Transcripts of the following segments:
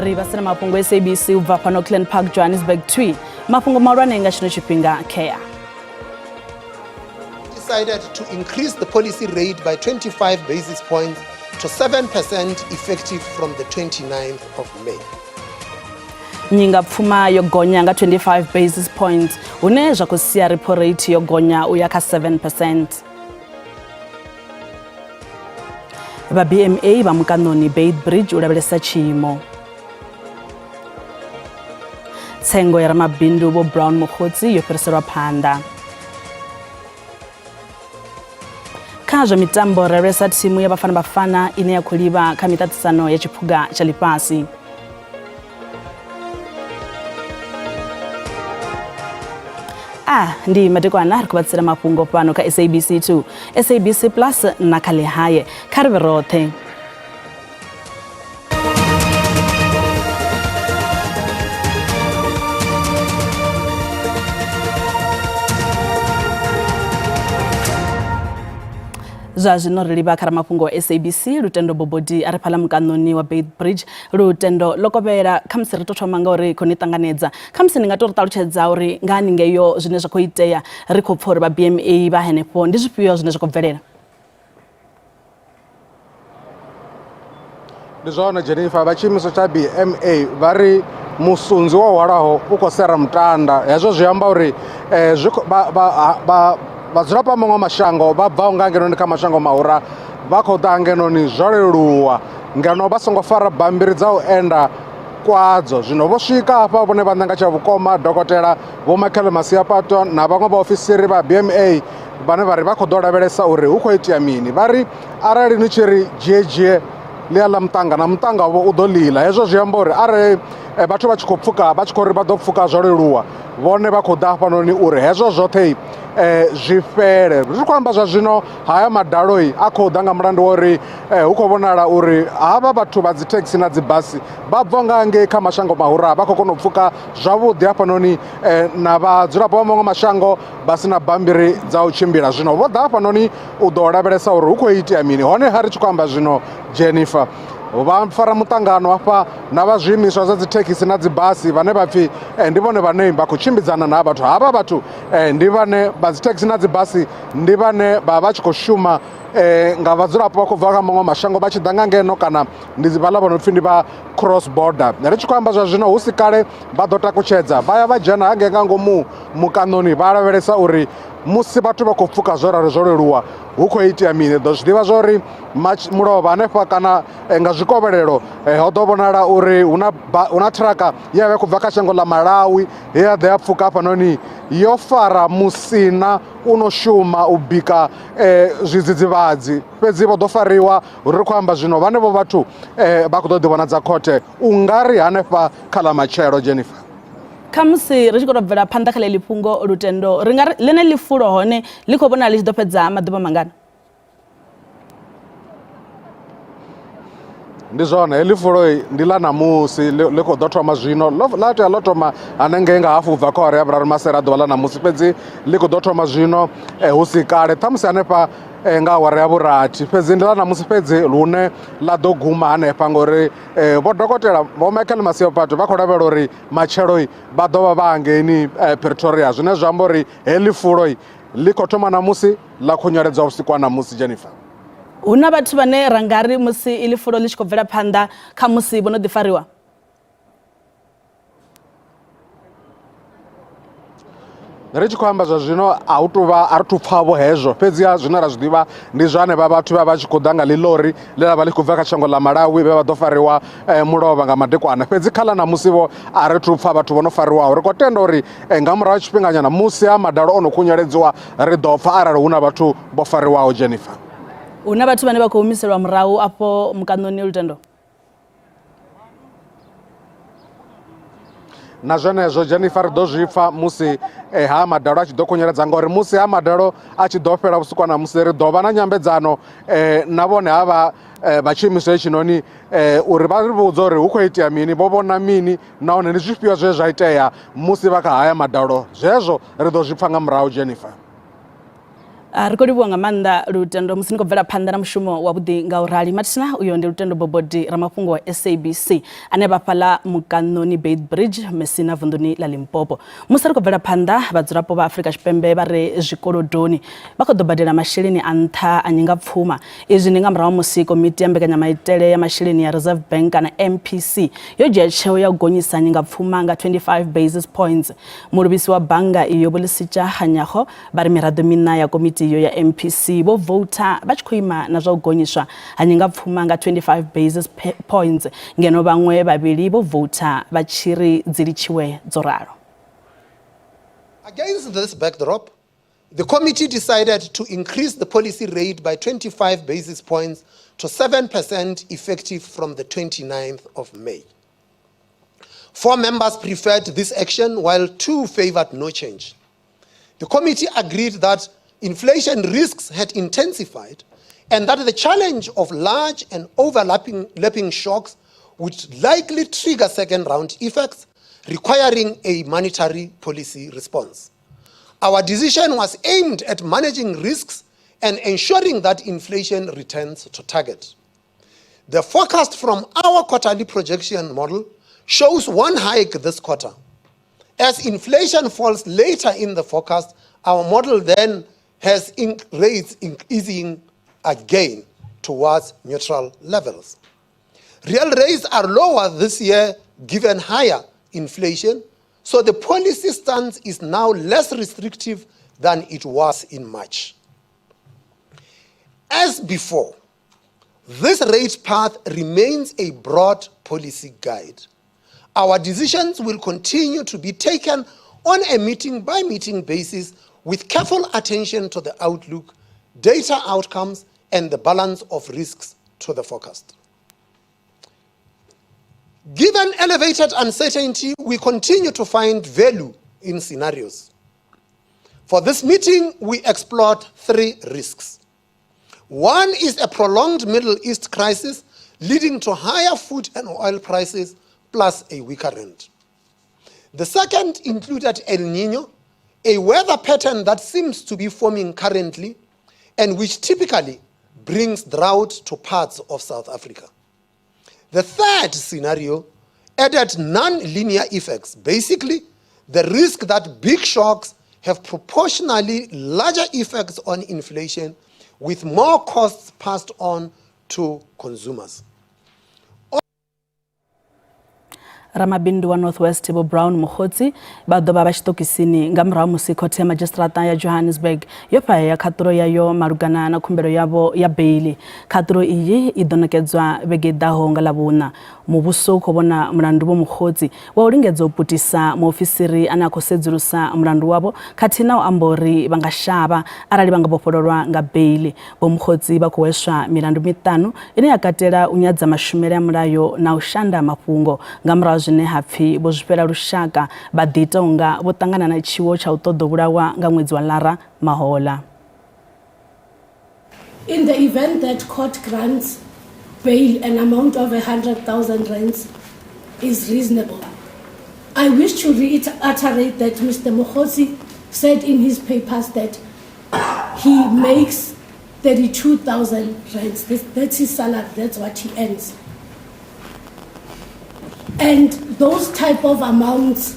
Ri vha sina mafhungo SABC u bva fhano Glen Park, Johannesburg twi. Mafhungo mahulwane nga tshino tshifhinga kea. Decided to increase the policy rate by 25 basis points to 7% effective from the 29th of May. Nyingapfuma yo gonya nga 25 basis points hune zwa khou sia repo rate yo gonya u ya kha 7%. Vha BMA vha mukanoni Beitbridge u lavhelesa tshiimo. Tsengo ya ramabindu Vho Brown Mogotsi yo fhiriselwa phanḓa. Kha zwa mitambo ri lavhelesa thimu ya Bafana Bafana ine ya khou livha kha miṱaṱisano ya tshiphuga tsha ḽifhasi. A ndi madekwana ri khou vha tsela mafhungo fhano kha SABC 2, SABC Plus na kha Lehae. Kha ri vhe roṱhe. Zwa zwino ri livha kha ramafhungo wa SABC Lutendo Bobodi a re fhaḽa mukanoni wa Beitbridge. Lutendo ḽo kovhela, khamusi ri to thoma nga uri khou ni ṱanganedza. Khamusi ni nga to ri ṱalutshedza uri nga haningei zwine zwa khou itea, ri khou pfa uri vha BMA vha henefho, ndi zwifhio zwine zwa khou bvelela? Ndi zwone Jennifer, vha tshiimiswa tsha BMA vha ri musunzi wo hwalaho u khou sera mutanda. Hezwo zwi amba uri zwi vhadzulapo vha maṅwe mashango vha bvaho nga ngenoni kha mashango mahura vha khou ḓa ngenoni zwo leluwa ngeno vha songo fara bammbiri dza u enda kwadzo. Zwino vho swika hafha vhone vhaṋe nga tsha vhukoma dokotela Vho Michael Masiapato na vhaṅwe vhaofisiri vha BMA vhane vha ri vha khou ḓo lavhelesa uri hu khou itea mini. Vha ri arali ni tshi ri dzhie dzhie ḽi a ḽa muṱanga na muṱanga vho u ḓo lila. Hezwo zwi amba uri arali vhathu vha tshi khou pfuka vha tshi khou ri vha ḓo pfuka zwo leluwa, vhone vha khou ḓa hafhanoni uri hezwo zwoṱhe zwi fhele. Ri khou amba zwa zwino haya madaloi a khou ḓa nga mulandu wa uri hu khou vhonala uri havha vhathu vha dzi thekhisi na dzi basi vha bva nga ngei kha mashango mahura vha khou kona u pfuka zwavhuḓi hafhanoni na vhadzulapo vha maṅwe mashango vha si na bammbiri dza u tshimbila. Zwino vho ḓa hafhanoni u ḓo lavhelesa uri hu khou itea mini. Hone ha ri tshi khou amba zwino Jennifer, vha fara muṱangano hafha na vha zwiimiswa zwa dzi thekhisi na dzi basi vhane vha pfhi ndi vhone vhane vha khou tshimbidzana na vhathu. Havha vhathu ndi vhane vha dzi thekhisi na dzi basi ndi vhane vha vha tshi khou shuma nga vhadzulapo vha khou bva kha maṅwe mashango vha tshi ḓa nga ngeno kana ndi vhaḽa vha no pfhi ndi vha cross border. Ri tshi khou amba zwa zwino hu si kale vha ḓo takutshedza vha ya vha dzhena hangei nga ngomu mukanoni vha lavhelesa uri musi vhathu vha khou pfuka zwo ralo zwo leluwa hu khou itea mini. Ḓo zwi ḓivha zwa uri mulovha hanefha kana nga zwikovhelelo ho ḓo vhonala uri hu na ṱhiraka ye ya vha i khou bva kha shango ḽa Malawi ye ya ḓa ya pfuka hafhanoni yo fara musina u no shuma u bika zwidzidzivhadzi, fhedzi vho ḓo fariwa. Ri khou amba zwino vhanevho vhathu vha khou ḓo ḓivhonadza khothe u nga ri hanefha kha ḽa matshelo. Jennifer, khamusi ri tshi khou tou bvela phanḓa kha ḽeḽi fhungo, Lutendo, ri nga ri ḽeneḽi fulo hone ḽi khou vhonala ḽi tshi ḓo fhedza maḓuvha mangana? Ndi zwone, heḽi fulo ndi ḽa ṋamusi, ḽi khou ḓo thoma zwino, ḽa tea ḽo thoma hanengei nga hafu ubva kha awara ya vhuraru masera a ḓuvha ḽa ṋamusi, fhedzi ḽi khou ḓo thoma zwino hu si kale, ṱhamusi hanefha nga awara ya vhurathi, fhedzi ndi ḽa ṋamusi fhedzi lune ḽa ḓo guma hanefha ngori vho dokotela Vho Michael Masiapato vha khou lavhelela uri matshelo vha ḓo vha vha hangeini Pretoria, zwine zwa amba uri heḽi fulo ḽi khou thoma ṋamusi ḽa khunyeledzwa vhusiku ha ṋamusi. Jennifer, hu na vhathu vhane ra nga ri musi iḽi fulo ḽi tshi khou bvela phanḓa khamusi vho no ḓi fariwa? Ri tshi khou amba zwa zwino a hu tuvha a ri thu pfha vho hezwo, fhedziha zwine ra zwi ḓivha ndi zwa hanevha vhathu vha vha tshi khou ḓa nga ḽiḽori ḽe ḽa vha ḽi khou bva kha shango ḽa Malawi vhe vha ḓo fariwa mulovha nga madekwana, fhedzi kha ḽa ṋamusi vho a ri thu pfha vhathu vho no fariwaho. Ri khou tenda uri nga murahu ha tshifhinganyana musi ha madalo o no khunyeledziwa ri ḓo pfha arali hu na vhathu vho fariwaho. Jennifer, hu na vhathu vhane vha khou humiselwa murahu afho mukanoni, Lutendo? Na zwenezwo Jennifer ri ḓo zwi pfa musi ha madalo a tshi ḓo khunyeledza, ngori musi ha madalo a tshi ḓo fhela vhusiku na musi ri ḓo vha na nyambedzano na vhone havha vha tshiimiswa hetshinoni uri vha ri vhudze uri hu khou itea mini, vho vhona mini, nahone ndi zwifhio zwe zwa itea musi vha kha haya madalo. Zwezwo ri ḓo zwi pfa nga murahu. Jennifer, Ri khou livhuwa nga maanḓa Lutendo musi ni khou bvela phanḓa na mushumo wavhuḓi nga u rali. Mathina uyo ndi Lutendo Bobodi ramafhungo wa SABC ane vha fhaḽa Mukanoni Beitbridge Messina vunḓuni ḽa Limpopo. Musi ri khou bvela phanḓa vhadzulapo vha Afrika Tshipembe vha re zwikolodoni vha khou ḓo badela masheleni a nṱha a nyingapfuma. Izwi ndi nga murahu ha musi komiti ya mbekanyamaitele ya masheleni ya Reserve Bank kana MPC yo dzhia tsheo ya u gonyisa nyingapfuma nga 25 basis points. Muluvhisi wa bannga iyo Vho Lesetja Kganyago Vha ri miraḓo miṋa ya komiti iyo ya MPC vho voutha vha tshi khou ima na zwa u gonyiswa ha nyingapfuma nga 25 basis points ngeno vhaṅwe vhavhili vho voutha vha tshi ri dzi litshiwe dzo ralo. Against this backdrop, the committee decided to increase the policy rate by 25 basis points to 7% effective from the 29th of May. 4 members preferred this action while 2 favored no change. The committee agreed that inflation risks had intensified and that the challenge of large and overlapping shocks would likely trigger second round effects requiring a monetary policy response. Our decision was aimed at managing risks and ensuring that inflation returns to target. The forecast from our quarterly projection model shows one hike this quarter. As inflation falls later in the forecast, our model then has rates easing again towards neutral levels. Real rates are lower this year given higher inflation, so the policy stance is now less restrictive than it was in March. As before, this rate path remains a broad policy guide. Our decisions will continue to be taken on a meeting-by-meeting basis with careful attention to the outlook, data outcomes, and the balance of risks to the forecast. Given elevated uncertainty, we continue to find value in scenarios. For this meeting, we explored 3 risks. One is a prolonged Middle East crisis leading to higher food and oil prices plus a weaker rand. The second included El Niño, a weather pattern that seems to be forming currently and which typically brings drought to parts of South Africa. The third scenario added non-linear effects, basically the risk that big shocks have proportionally larger effects on inflation with more costs passed on to consumers. Ramabindu wa North West Vho Brown Mogotsi vha ḓo vha vha tshiṱokisini nga murahu musi khothe ya madzhisiṱiraṱa ya Johannesburg yo fhahea khaṱulo yayo malugana na khumbelo yavho ya beili. Khaṱulo iyi i ḓo ṋekedzwa vhege i ḓaho nga Ḽavhuṋa. Muvhuso u khou vhona mulandu Vho Mogotsi wa u lingedza u putisa muofisiri ane a khou sedzulusa mulandu wavho khathihi na u amba uri vha nga shavha arali vha nga vhofhololwa nga beili. Vho Mogotsi vha khou hweswa milandu miṱanu ine ya katela u nyadza mashumele a mulayo na u shanda mafhungo nga murahu ha zwine ha pfi vho zwifhela lushaka vha ḓiita unga vho ṱangana na tshiwo tsha u ṱoḓa u vhulawa nga ṅwedzi wa Lara mahoḽa. In the event that court grants bail, an amount of 100,000 rands is reasonable. I wish to reiterate that Mr. Mogotsi said in his papers that he makes 32,000 rands. That's his salary, that's what he earns. And those type of amounts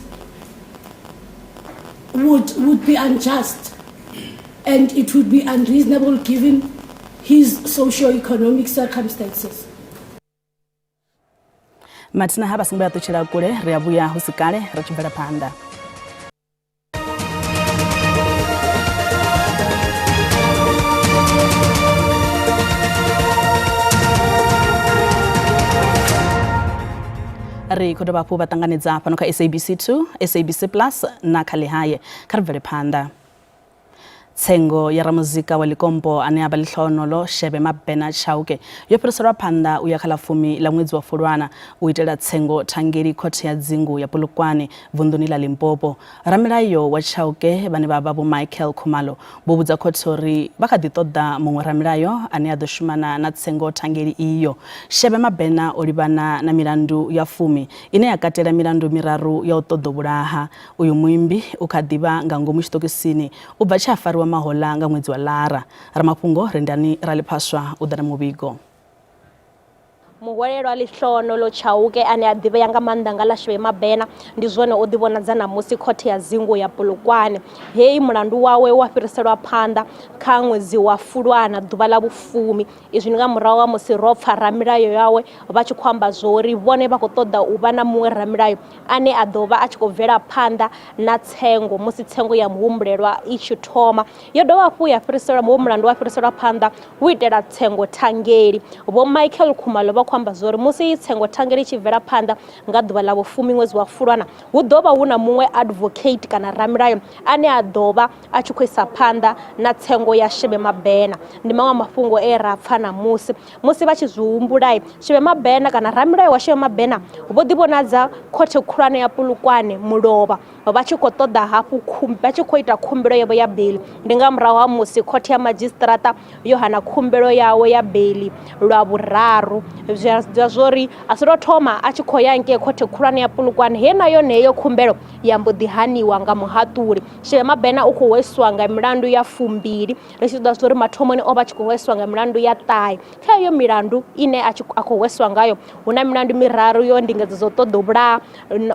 would be unjust, and it would be unreasonable given his socio-economic circumstances. Mathina ha vha songo ya ṱutshela kule, ri a vhuya hu si kale ri tshi bvela phanḓa. Ri khou dovha hafhu vha ṱanganedza fhano kha SABC 2, SABC Plus na kha Ḽihae. Kha ri bvele phanḓa. Tsengo ya ramuzika wa Likompo ane a vha ḽihlonolo Shebe Mabena Chauke yo fhiriselwa phanḓa u ya kha ḽa 10 ḽa ṅwedzi wa Fulwana u itela tsengo thangeli khothe ya dzingu ya Polokwane vunḓuni ḽa Limpopo. Ramilayo wa Chauke vhane vha vha Vho Michael Khumalo vho vhudza khothe uri vha kha ḓi ṱoḓa muṅwe ramilayo ane a ḓo shumana na tsengo thangeli iyo. Shebe Mabena o livhana na milandu ya 10 ine ya katela milandu miraru ya u ṱoḓa u vhulaha. Uyu muimbi u kha ḓi vha nga ngomu tshiṱokisini u bva tshe a fariwa. fariwa mahoḽa nga ṅwedzi wa Lara. Ramafhungo Rendani Raliphaswa u ḓa na muvhigo. Muhwelelwa Lehlohonolo Chauke ane a ḓivhea nga maanḓa nga ḽa Shebe Mabena ndi zwone o ḓivhonadza ṋamusi khothe ya dzingu ya Polokwane. Hei mulandu wawe wa fhiriselwa phanḓa kha ṅwedzi wa Fulwana ḓuvha ḽa vhufumi. Izwi ndi nga murahu ha musi ro pfa ramilayo yawe vha tshi khou amba zwori vhone vha khou ṱoḓa u vha na muṅwe ramilayo ane a ḓo vha a tshi khou bvela phanḓa na tsengo musi tsengo ya muhumbulelwa i tshi thoma. Yo dovha hafhu ya fhiriselwa hoyu mulandu wa fhiriselwa phanḓa hu itela tsengo thangeli. Vho Michael Khumalo vha khou amba zwori musi iyi tsengo thangeli i tshi bvela phanḓa nga ḓuvha ḽa vhufumi ṅwedzi wa Fulwana hu ḓo vha hu na muṅwe advocate kana ramilayo ane a ḓo vha a tshi khou isa phanḓa na tsengo ya Shebe Mabena. Ndi maṅwe a mafhungo e ra pfa ṋamusi musi vha tshi zwi humbula. Shebe Mabena kana ramilayo wa Shebe Mabena vho ḓivhonadza khothe khulwane ya Polokwane mulovha vha tshi khou ṱoḓa hafhu vha tshi khou ita khumbelo yavho ya beiḽi. Ndi nga murahu ha musi khothe ya madzhisiṱiraṱa yo hana khumbelo yawe ya beiḽi lwa vhuraru zwa zwori a si lwo thoma a tshi khou ya ngei khothe khulwane ya Polokwane he na yone heyo khumbelo ya mbo ḓi haniwa nga muhaṱuli. Shebe Mabena u khou hweswa nga milandu ya fumbili ri tshi ḓivha zwori mathomoni o vha a tshi khou hweswa nga milandu ya ṱahe. Kha heyo milandu ine a khou hweswa ngayo hu na milandu miraru yo ndingedzo dza u ṱoḓa u vhulaha,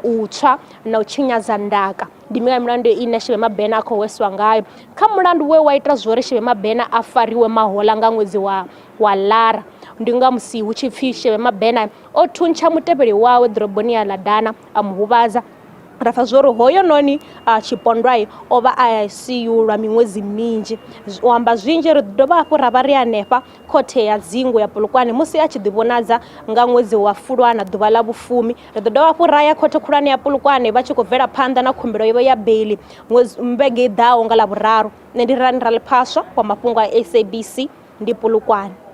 u tswa na u tshinyadza ndaka. Ndi miṅwe ya milandu ine Shebe Mabena a khou hweswa ngayo. Kha mulandu we wa ita zwori Shebe Mabena a fariwe mahoḽa nga ṅwedzi wa wa Lara ndi nga musi hu tshi pfhi Shebe Mabena o thuntsha mutevheli wawe ḓoroboni ya Ladana a mu huvhadza. Ra pfa zwori hoyo noni tshipondwa o vha a ICU lwa miṅwedzi minzhi. U amba zwinzhi ri dovha hafhu ra vha ri hanefha khothe ya dzingu ya Polokwane musi a tshi ḓivhonadza nga ṅwedzi wa Fulwana ḓuvha ḽa vhufumi. Ri ḓo dovha hafhu ra ya khothe khulwane ya Polokwane vha tshi khou bvela phanḓa na khumbelo yavho ya beiḽi ṅwedzi vhege i ḓaho nga Ḽavhuraru. Nṋe ndi Rani Raliphaswa wa mafhungo a SABC ndi Polokwane.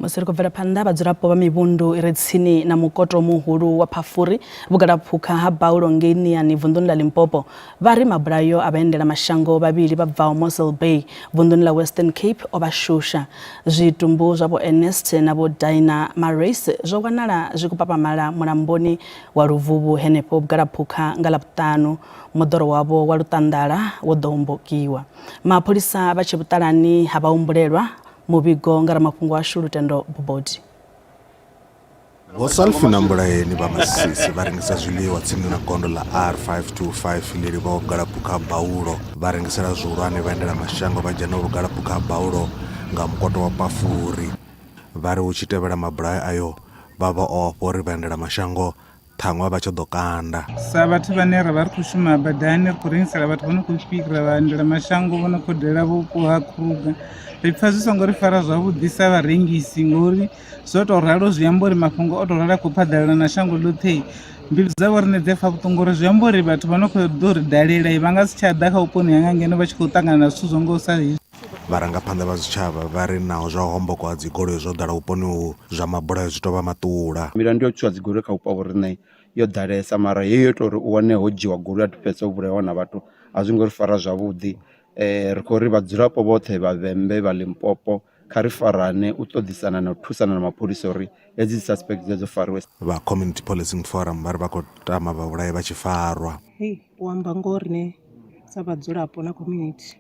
Musi ri khou bvela phanḓa, vhadzulapo vha mivhundu i re tsini na mukoto muhulu wa Phafuri, vhugalaphukha ha Baulo ngei Niani vunḓuni ḽa Limpopo, vha ri mabulayo a vhaendela mashango vhavhili vha bvaho Mossel Bay vunḓuni ḽa Western Cape o vha shusha. Zwitumbu zwa Vho Ernest na Vho Dinah Marais zwo wanala zwi khou papamala mulamboni wa Luvuvhu henefho vhugalaphukha nga Ḽavhuṱanu. Moḓoro wavho wa luṱanḓala wo ḓo hombokiwa. Mapholisa vha tshe vhuṱalani ha vhahumbulelwa. Muvhigo nga ramafhungo washu Lutendo Bobodi. Vho Salfina Mbulaeni vha Masisi vha rengisa zwiḽiwa tsini na gondo ḽa R525 ḽi livhaho vhugalaphukha ha Baulo. Vha rengisela zwihulwane vhaendelamashango vha dzhenaho vhugalaphukha ha Baulo nga mukoto wa Pafuri. Vha ri hu tshi tevhela mabulayo ayo vha vho ofha uri vhaendelamashango ṱhaṅwe vha tshi ḓo kanda. Sa vhathu vhane ra vha ri khou shuma badani ri khou rengisela vhathu vho no khou fhira vhaendela mashango vho no khou dalela vhupo ha Kruger ri pfha zwi songo ri fara zwavhuḓi sa vharengisi ngori zwo tou ralo zwi amba uri mafhungo o tou ralo a khou phaḓalala na shango ḽoṱhe mbilu dzavho riṋe dzi pfha vhuṱungu uri zwi amba uri vhathu vha no khou ḓo ri dalela vha nga si tsha ḓa kha vhuponi hanga ngeno vha tshi khou ṱangana na zwithu zwo ngaho sa hezwi. Vharangaphanḓa vha zwitshavha vha ri naho zwa u hombokwa ha dzigoloi zwo ḓala vhuponi uhu, zwa mabulayo zwi tou vha maṱula. Milandu ya u tswiwa dzi goloi kha vhupo ha vho riṋe yo ḓalesa mara heyi yo ita uri u wane ho dzhiwa goloi ha fhedza u vhulaiwa na vhathu a zwi ngo ri fara zwavhuḓi. Ri khou ri vhadzulapo vhoṱhe vha Vhembe vha Limpopo kha ri farane u ṱoḓisana na u thusana na mapholisa uri hedzi dzi suspect dzi dzo fariwe. Vha Community Policing Forum vha ri vha khou tama vhavhulayi vha tshi farwa. Hei u amba ngoho riṋe sa vhadzulapo na community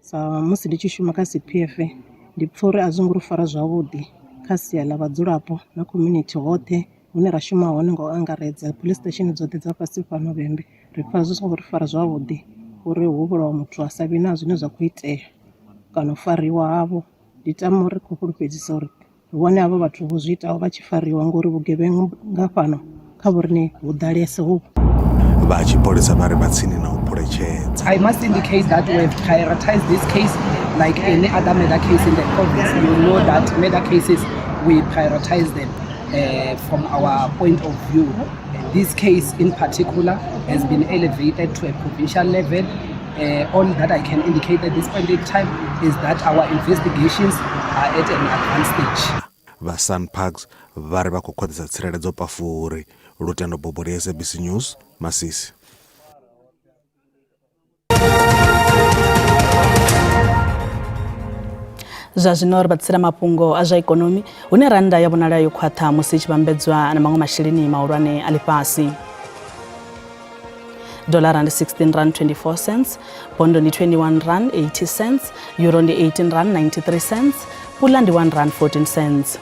sa musi ndi tshi shuma kha C_P_F ndi pfha uri a zwo ngo ri fara zwavhuḓi kha sia ḽa vhadzulapo na community hoṱhe hune ra shuma hone nga u angaredza police station dzoṱhe dza fhasi fhano Vhembe ri pfha zwi songo ri fara zwavhuḓi uri hu vhulawa muthu ha sa vhe na zwine zwa kho itea kana u fariwa havho. Ndi tama uri khou fhulufhedzisa uri ri vhone havho vhathu vho zwi itaho vha tshi fariwa ngori vhugevhenga nga fhano kha vho riṋe ho ḓalesa hovhu. Vha tshipholisa vha ri vha tsini na u phuletshedza. I must indicate that we have prioritized this case like any other murder case in the province. You know that murder cases, we prioritize them from our point of view. This case in particular has been elevated to a provincial level. All that I can indicate at this point in time is that our investigations are at an advanced stage. Vha SANParks vha ri vha khou khwaṱhisa tsireledzo Pafuri. Lutendo Bobori, SABC News, Masisi. Zwa zwino ri vha mafhungo a zwa ikonomi hune rannda ya vhonala yo khwaṱha musi i tshi vhambedzwa na maṅwe masheleni mahulwane a ḽifhasi. Dolara ndi 16 rand 24 cents, bondo ndi 21 rand 80 cents, euro ndi 18 rand 93 cents, pula ndi 1 rand 14 cents.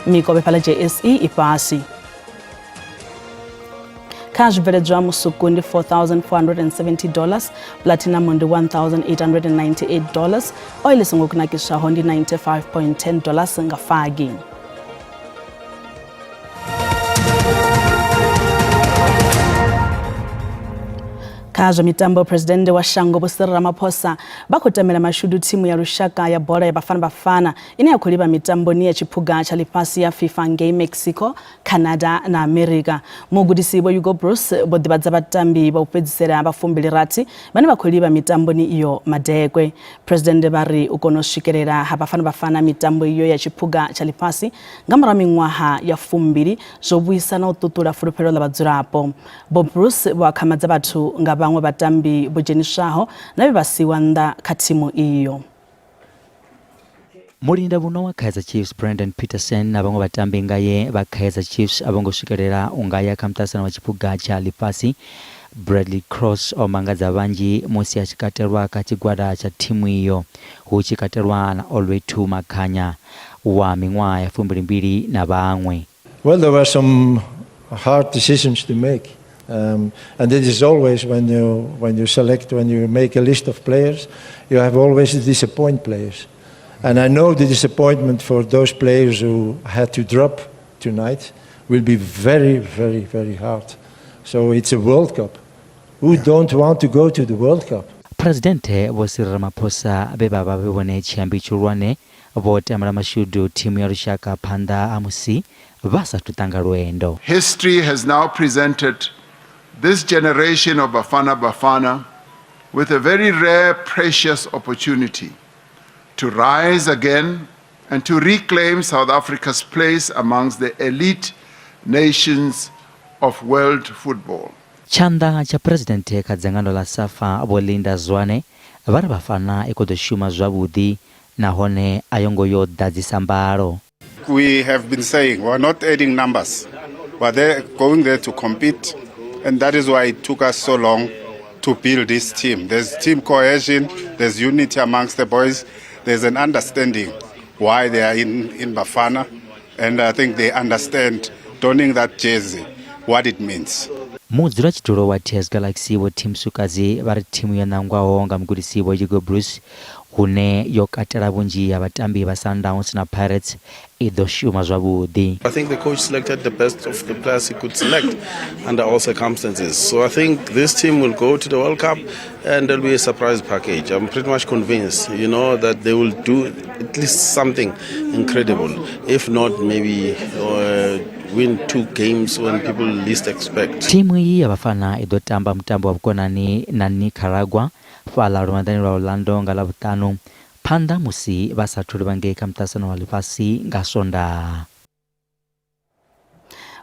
Mikovhe fhaḽa JSE i fhasi. Kha zwibveledzwa musuku ndi 4470 dollars, platinum ndi 1898 dollars, oil i songo kunakiswaho ndi 95.10 dollars nga fagi. Kha zwa mitambo, Phresidennde wa shango Vho Cyril Ramaphosa vha khou tamela mashudu thimu ya lushaka ya bola ya Bafana Bafana ine ya khou livha mitamboni ya tshiphuga tsha ḽifhasi ya FIFA ngei Mexico, Canada na Amerika. Mugudisi Vho Hugo Broos vho ḓivhadza vhatambi vha u fhedzisela vha 28 vhane vha khou livha mitamboni iyo madekwe. Phresidennde vha ri u kona u swikelela ha Bafana Bafana mitambo iyo ya tshiphuga tsha ḽifhasi nga murahu ha miṅwaha ya 20 zwo vhuisa na u ṱuṱula fulufhelo ḽa vhadzulapo. Vho Broos vho akhamadza vhathu nga vhaṅwe vhatambi vho dzheniswaho na vhe vha siiwa nnḓa kha thimu iyo. Mulindavhuno wa Kaizer Chiefs Brandon Petersen na vhaṅwe vhatambi ngae vha Kaizer Chiefs a vho ngo swikelela u nga ya kha muṱaṱisano wa tshiphuga tsha ḽifhasi. Bradley Cross o mangadza vhanzhi musi a tshi katelwa kha tshigwada tsha thimu iyo, hu tshi katelwa na Olwethu Makhanya wa miṅwaha ya 22 na vhaṅwe. Well, there were some hard decisions to make. And it is always when you, when you select, when you make a list of players, you have always to disappoint players. And I know the disappointment for those players who had to drop tonight will be very, very, very hard. So it's a World Cup. Who don't want to go to the World Cup? Phresidennde Vho Cyril Ramaphosa vhe vha vha vhe vhone tshiambi tshihulwane vho tamela mashudu thimu ya lushaka phanḓa ha musi vha sa athu ṱanga lwendo. History has now presented this generation of Bafana Bafana with a very rare, precious opportunity to rise again and to reclaim South Africa's place amongst the elite nations of world football. Tshanḓa tsha Phresidennde kha dzangano ḽa SAFA Vho Linda Zwane vha ri Bafana i khou ḓo shuma zwavhuḓi nahone a yo ngo yo ḓadzisa mbalo. We have been saying we are not adding numbers. We are there, going there to compete, and that is why it took us so long to build this team. There's team cohesion, there's unity amongst the boys, there's an understanding why they are in, in Bafana, and I think they understand donning that jersey, what it means. Mudzulatshidulo wa TS Galaxy Vho Tim Sukazi vha ri thimu yo ṋangwaho nga mugudisi Vho Hugo Broos hune yo katela vhunzhi ha vhatambi vha Sundowns na Pirates i ḓo shuma zwavhuḓi. I think the coach selected the best of the players he could select under all circumstances. So I think this team will go to the World Cup and there'll be a surprise package. I'm pretty much convinced, you know, that they will do at least something incredible. If not, maybe win 2 games when people least expect. Thimu iyi ya Bafana i ḓo tamba mutambo wa vhukonani na Nicaragua fhaḽa luvhanḓani lwa Orlando nga Ḽavhuṱanu, phanḓa musi vha sa athu livha ngei kha muṱaṱisano wa ḽifhasi nga Swondaha.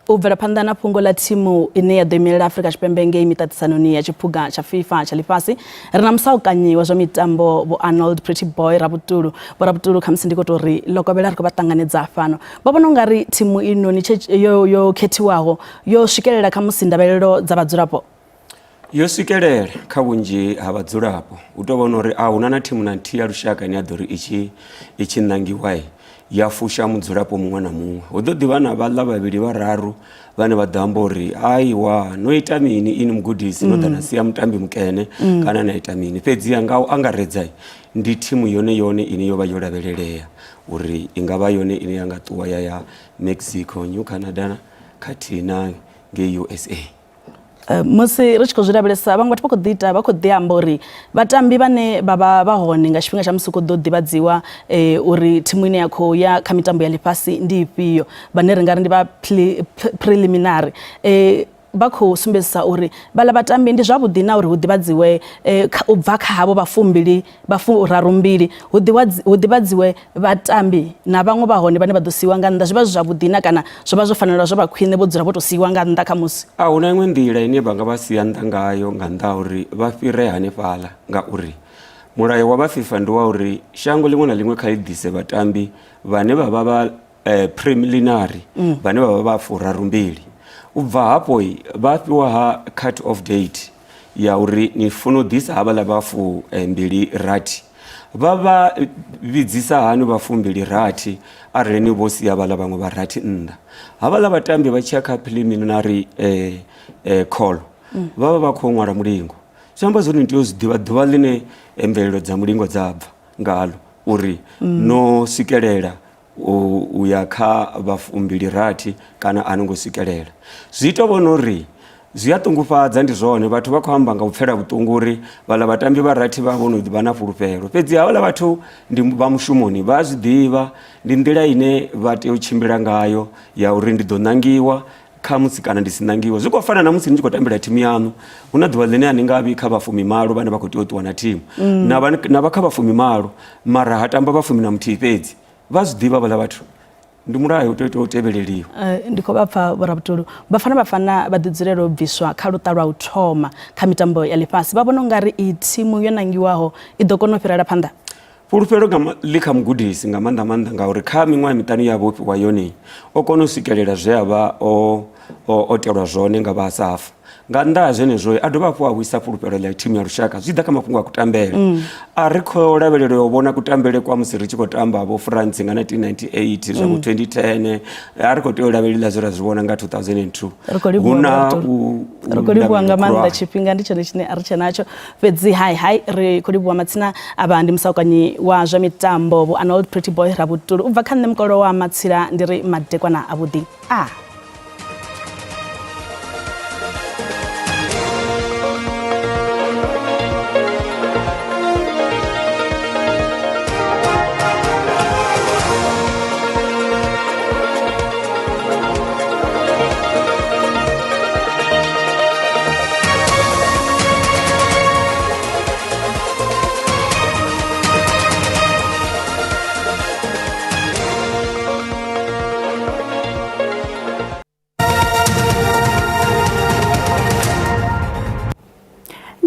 U bvela phanḓa na fhungo ḽa thimu ine ya ḓo imelela Afrika Tshipembe ngei miṱaṱisanoni ya tshiphuga tsha FIFA tsha ḽifhasi, ri na musaukanyi wa zwa mitambo Vho Arnold Pretty Boy Rabutulu. Vho Rabutulu, khamusi ndi khou tou ri ḽo kovhela ri khou vha ṱanganedza fhano. Vha vhona ungari thimu inoni yo, yo khethiwaho yo swikelela khamusi ndavhelelo dza vhadzulapo? Yo swikelela kha vhunzhi ha vhadzulapo. Hu tou vhona uri a huna na thimu na nthihi ya lushaka ine ya ḓo ri i tshi i tshi ṋangiwa ya fusha mudzulapo muṅwe na muṅwe. Hu ḓo ḓivha na vhaḽa vhavhili vhararu vhane vha ḓo amba uri aiwa no ita mini ini mugudisi no ḓa na sia mutambi mukene kana na ita mini. Fhedziha nga u angaredza ndi thimu yone yone ine yo vha yo lavhelelea uri i nga vha yone ine ya nga ṱuwa ya ya Mexico, New Canada khathihi na ngei USA. Musi ri tshi khou zwi lavhelesa vhaṅwe vhathu vha khou ḓi ita vha khou ḓi amba uri vhatambi vhane vha vha vha hone nga tshifhinga tsha musi khou ḓo ḓivhadziwa uri thimu ine ya khou ya kha mitambo ya ḽifhasi ndi ifhio, vhane ri nga ri ndi vha preliminary, vha khou sumbedzisa uri vhaḽa vhatambi ndi zwavhuḓi na uri hu ḓivhadziwe u bva kha havho vha fumbili vha furarumbili hu ḓivhadziwe vhatambi na vhaṅwe vha hone vhane vha ḓo siiwa nga nnḓa. Zwi vha zwi zwavhuḓi na kana zwo vha zwo fanela zwo vha khwine vho dzula vho tou siiwa nga nnḓa khamusi? A hu na iṅwe nḓila ine vha nga vha sia nnḓa ngayo nga nnḓa ha uri vha fhire hanefhaḽa, ngauri mulayo wa vha FIFA ndi wa uri shango ḽiṅwe na ḽiṅwe kha ḽi ḓise vhatambi vhane vha vha vha preliminary vhane vha vha vha furarumbili. U bva hafho vha fhiwa ha cut off date ya uri ni funa u ḓisa havhaḽa vha 26. Vha vha vhidzisa hani vha 26 arali ni vho sia vhaḽa vhaṅwe vha rathi nnḓa? Havhaḽa vhatambi vha tshiya kha preliminary call vha vha vha khou ṅwala mulingo. Zwi amba zwori ni tea u zwi ḓivha ḓuvha ḽine mvelelo dza mulingo dza bva ngalo uri no swikelela u ya kha vha 26 kana a no ngo swikelela. Zwi ita vhona uri zwi a ṱungufhadza, ndi zwone vhathu vha khou amba nga u pfela vhuṱungu uri vhaḽa vhatambi vha rathi vha vho no vha na fhulufhelo, fhedzi havhaḽa vhathu ndi vha mushumoni vha a zwi ḓivha, ndi nḓila ine vha tea u tshimbila ngayo ya uri ndi ḓo ṋangiwa khamusi kana ndi si ṋangiwe. Zwi khou fana na musi ni tshi khou tambela thimu yaṋu, hu na ḓuvha ḽine a ni nga vhi kha vha 18 vhane vha khou tea u ṱuwa na thimu, na vha kha vha 18 mara ha tamba vha 11 fhedzi. Vha zwi ḓivha vhaḽa vhathu, ndi mulayo u tea u tevheleliwa. Ndi khou vha pfa Vho Rabutulu. Bafana Bafana vha ḓi dzulela u bviswa kha luṱa lwa u thoma kha mitambo ya ḽifhasi. Vha vhona u nga ri iyi thimu yo nangiwaho i ḓo kona u fhirela phanḓa? Fhulufhelo ḽi kha mugudisi nga maanḓa maanḓa ngauri kha miṅwaha miṱanu ye a vha o fhiwa yone o kona u swikelela zwe a vha o telwa zwone nga vha SAFA. Nga nnḓa ha zwenezwo a dovha hafhu a vhuisa fhulufhelo ḽa thimu ya lushaka zwi tshi ḓa kha mafhungo a kutambele. A ri khou lavhelela u vhona kutambele kwa musi ri tshi khou tamba vho France nga 1998 zwa vho 2010 a ri khou tea u lavhelela zwe ra zwi vhona nga 2002. Ri khou livhuwa Hu na Vho Ri khou livhuwa nga maanḓa, tshifhinga ndi tshone tshine a ri tshe natsho fhedzi hai hai ri khou livhuwa matsina avha ndi musaukanyi wa zwa mitambo Vho Arnold Pretty Boy Rabutulu. U bva kha nṋe mukolo wa matsila ndi ri madekwana avhuḓi a.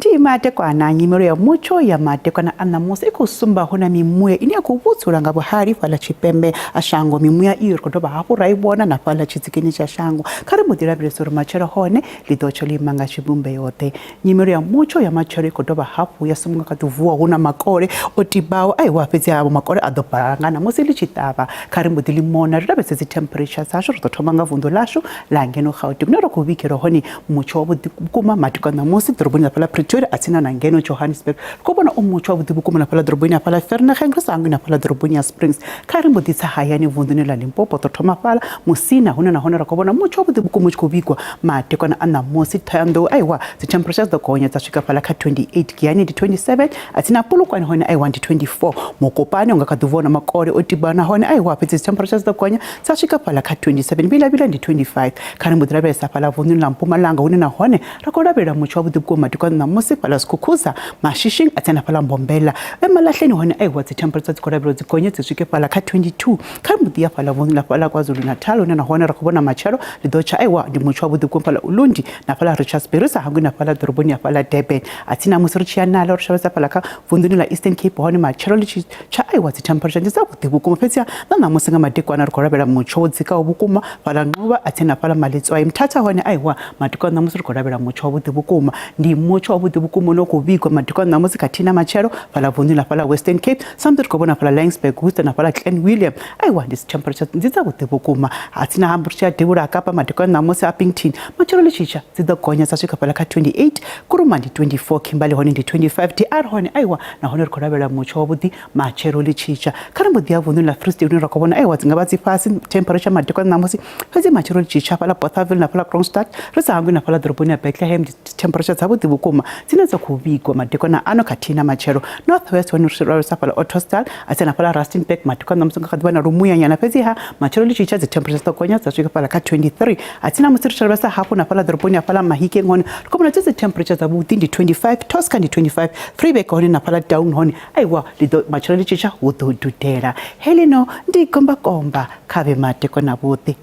Ndi madekwana, nyimelo ya mutsho ya madekwana a ṋamusi i khou sumba hu na mimuya ine ya khou vhudzula nga vhuhali fhaḽa tshipembe a shango. Mimuya iyo ri khou dovha hafhu ra i vhona na fhaḽa tshitsikini tsha shango. Kha ri mbo ḓi lavhelesa uri matshelo hone ḽi ḓo tsha ḽo ima nga tshivhumbeo ḓe. Nyimelo ya mutsho ya matshelo i khou dovha hafhu ya sumba nga kha ḓi vuwa hu na makole o tibaho aiwa fhedzi havho makole a ḓo balangana musi ḽi tshi ṱavha. Kha ri mbo ḓi ḽi mona ri lavhelese dzi temperature dzashu. Ri ḓo thoma nga vunḓu ḽashu ḽa ngeno Gauteng hune ra khou vhigelwa hone mutsho wavhuḓi vhukuma madekwana ṋamusi ḓoroboni ya fhaḽa Pretoria a tsini na ngeno Johannesburg. Ri khou vhona u mutsho wavhuḓi vhukuma na fhaḽa ḓoroboni ya fhaḽa Vereeniging ri sa hangwi na fhaḽa ḓoroboni ya Springs. Kha ri mbo ḓi tsa hayani vunḓuni ḽa Limpopo ḓo thoma fhaḽa Musina hune nahone ra khou vhona mutsho wavhuḓi vhukuma u tshi khou vhigwa madekwana a ṋamusi. Thohoyandou aiwa dzi temperature dzi ḓo gonya dza swika fhaḽa kha 28, Giyani ndi 27, a tsini na Polokwane hone aiwa ndi 24, Mokopane u nga kha ḓi vhona makole o tiba nahone aiwa fhedzi dzi temperature dzi ḓo gonya dza swika fhaḽa kha 27, Vila-Vila ndi 25. Kha ri mbo ḓi lavhelesa fhaḽa vunḓuni ḽa Mpumalanga hune nahone ra khou lavhelela mutsho wavhuḓi vhukuma madekwana ṋamusi fhaḽa Skukuza, Mashishing a tsini na fhaḽa Mbombela. Emalahleni hone aiwa dzi temperature dzi khou lavhelelwa dzi gonye dzi swike fhaḽa kha 22. Kha ri mbo ḓi ya fhaḽa vunḓuni ḽa fhaḽa KwaZulu-Natal hune nahone ra khou vhona matshelo ḽi ḓo tsha aiwa ndi mutsho wavhuḓi vhukuma fhaḽa Ulundi na fhaḽa Richards Bay ri sa hangwi na fhaḽa ḓoroboni ya fhaḽa Durban. A tsini na musi ri tshi ya nala ri shavhesa fhaḽa kha vunḓuni ḽa Eastern Cape hone matshelo ḽi tshi tsha aiwa dzi temperature ndi dzavhuḓi vhukuma fhedziha na ṋamusi nga madekwana ri khou lavhelela mutsho wo dzikaho vhukuma fhaḽa Nxuba a tsini na fhaḽa Maletswai Mthatha hone aiwa madekwana ṋamusi ri khou lavhelela mutsho wavhuḓi vhukuma ndi mutsho wavhuḓi vhukuma une u khou vhigwa madekwana ṋamusi khathihi na matshelo fhaḽa vunḓuni ḽa fhaḽa Western Cape samusi ri khou vhona fhaḽa Laingsburg Worcester na fhaḽa Clan William aiwa ndi temperature ndi dzavhuḓi vhukuma ha tsini ha ri tshi ya devhula ha Kapa madekwana ṋamusi a Upington matshelo ḽi tshi tsha dzi ḓo gonya dza swika fhaḽa kha 28 Kuruma ndi 24 Kimberley hone ndi 25 DR hone aiwa nahone ri khou lavhelela mutsho wavhuḓi matshelo ḽi tshi tsha. Kha ri mbo ḓi ya vunḓuni ḽa Free State hune ra khou vhona aiwa dzi nga vha dzi fhasi temperature madekwana ṋamusi fhedzi matshelo ḽi tshi tsha fhaḽa Bothaville na fhaḽa Kroonstad ri sa hangwi na fhaḽa ḓoroboni ya Bethlehem ndi temperature dzavhuḓi vhukuma dzine dza khou vhigwa madekwana ano khathihi na matshelo. North West hone ri lavhelesa fhaḽa Ottosdal a tsini na fhaḽa Rustenburg madekwana ṋamusi nga kha ḓi vha na lumuyanyana fhedziha matshelo ḽi tshi tsha dzi temperature dzi ḓo gonya dza swika fhaḽa kha 23 a tsini na musi ri tshi lavhelesa hafhu na fhaḽa ḓoroboni ya fhaḽa Mahikeng hone ri khou vhona dzi dzi temperature dzavhuḓi ndi 25 Tosca ndi 25 Vryburg hone na fhaḽa Taung hone aiwa ḽi ḓo matshelo ḽi tshi tsha hu ḓo dudela. Heḽino ndi gombakomba kha vhe madekwana vhuḓi.